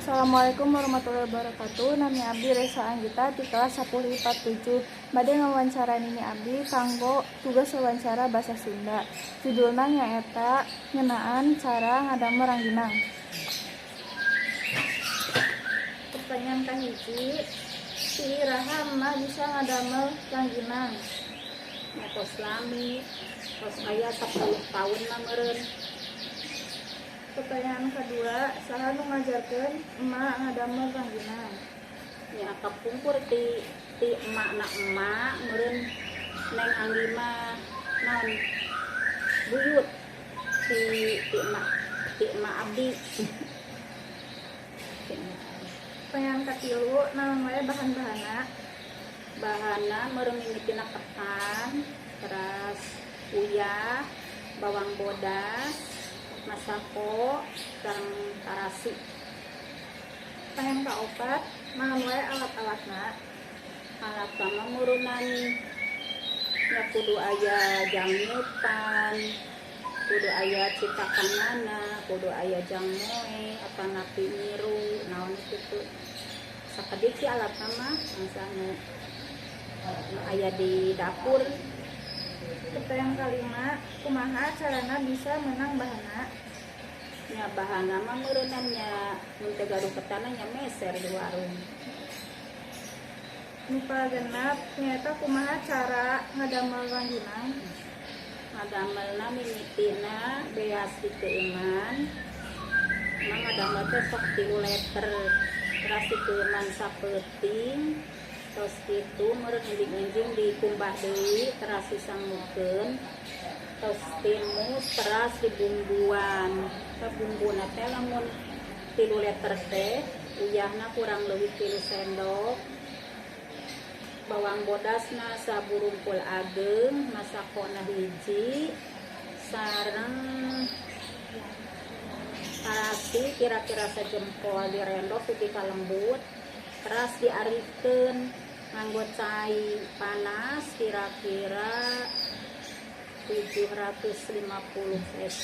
Assalamualaikum warahmatullahi wabarakatuh. Nami abdi Resa Anggita di kelas 10 IPA 7. Bade ngawancara nini abdi kanggo tugas wawancara bahasa Sunda. Judulna nyaeta ngeunaan cara ngadamel rangginang. Pertanyaan kahiji, ti iraha emak bisa ngadamel rangginang? Nya tos lami, tos aya 10 tahun mah meureun. Pertanyaan kedua, saha nu ngajarkeun emak ngadamel rangginang? Nya kapungkur ti ti emak na emak meureun, Neng Anggi mah naon, buyut ti ti emak, ti emak abdi. Pertanyaan katilu, naon wae bahan-bahanna? Bahanna meureun mimitina ketan, teras uyah, bawang bodas, masako, sareng tarasi. Pertanyaan kaopat, naon wae alat-alatna? Alat mah meureunnan nya kudu aya jang nyeupan, kudu aya citakanana, kudu aya jang moe atanapi nyiru naon kitu. Sakedik sih alatna mah, bangsa nu nu aya di dapur. Pertanyaan kalima, kumaha carana bisa menang bahanna? Nya bahanna mah meureunnan nya mun teu gaduh ketanna nya meser di warung. Nu kagenep nyaeta kumaha cara ngadamel rangginang? Ngadamelna mimitina beas dikeueuman. Emang ngadamel teh sok 3 liter, teras dikeueuman sapeuting. Tos kitu meureun enjing-enjing dikumbah deui, teras disanggukeun. Tos timus teras dibumbuan. Teh bumbuna teh lamun 3 liter teh uyahna kurang leuwih 3 sendok, bawang bodasna saburumpul ageng, masakona hiji, sareng tarasi kira-kira sejempol, direndok dugi ka lembut, teras diarikeun nganggo cai panas kira-kira 750 cc.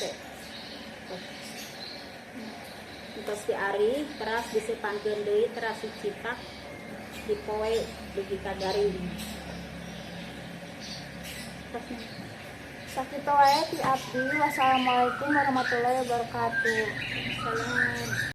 Terus diarih, teras disepankeun deui, teras dicitak, dipoe dugi ka garing. Sakitu wae ti abdi. Wassalamualaikum warahmatullahi wabarakatuh. Salam.